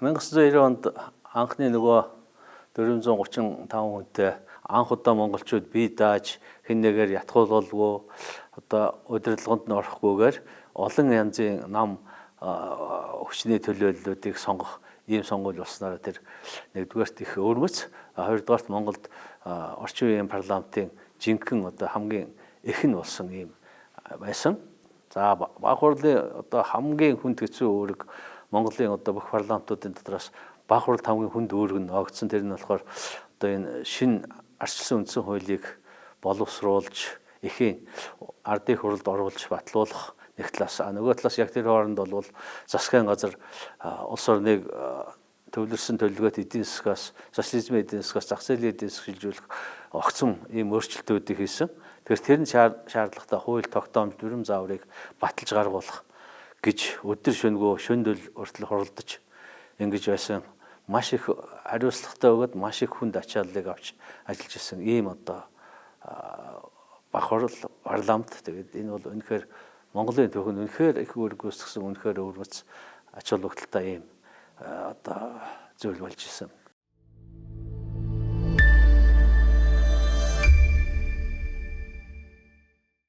1990 онд анхны нөгөө 435 хүнтэй анх удаа монголчууд бие дааж, хэн нэгээр ятгуулгалгүй, одоо удирдлаганд нь орохгүйгээр олон янзын нам хүчний төлөөллүүдийг сонгох ийм сонгуул болсноор тэр нэгдүгээрт их өвөрмөц, хоёрдугаарт Монголд орчин үеийн парламентын жинхэнэ одоо хамгийн их нь болсон ийм байсан. За, баг хурлын одоо хамгийн хүнд хэцүү үүрэг, Монголын одоо бүх парламентуудын дотроос баг хурлд хамгийн хүнд үүрэг нь огцсон. Тэр нь болохоор одоо энэ шинэ арчилсан үндсэн хуулийг боловсруулж, эхийн ардын хурлд оруулж батлуулах нэг талаас, нөгөө талаас яг тэр хооронд бол засгийн газар улс орныг төвлөрсөн төлөвлөгөөт эдийн засгаас, социализмын эдийн засгаас зах зээлийн эдийн засаг шилжүүлэх огцом ийм өөрчлөлтүүдийг хийсэн. Тэгэхээр тэр нь шаардлагатай хууль тогтоомж, дүрм зааврыг баталж гаргуулах гэж өдөр шөнөгүй шөнөдөл хүртэл хуралдаж ингэж байсан. Маш их хариуцлагатай өгөөд, маш их хүнд ачааллыг авч ажиллаж исэн ийм одоо баг хурал парламент. Тэгээд энэ бол үнэхээр Монголын түүхэнд үнэхээр их үүрэг гүйцэтгэсэн, үнэхээр өвөрмөц, ач холбогдолтой ийм одоо зүйл болж исэн.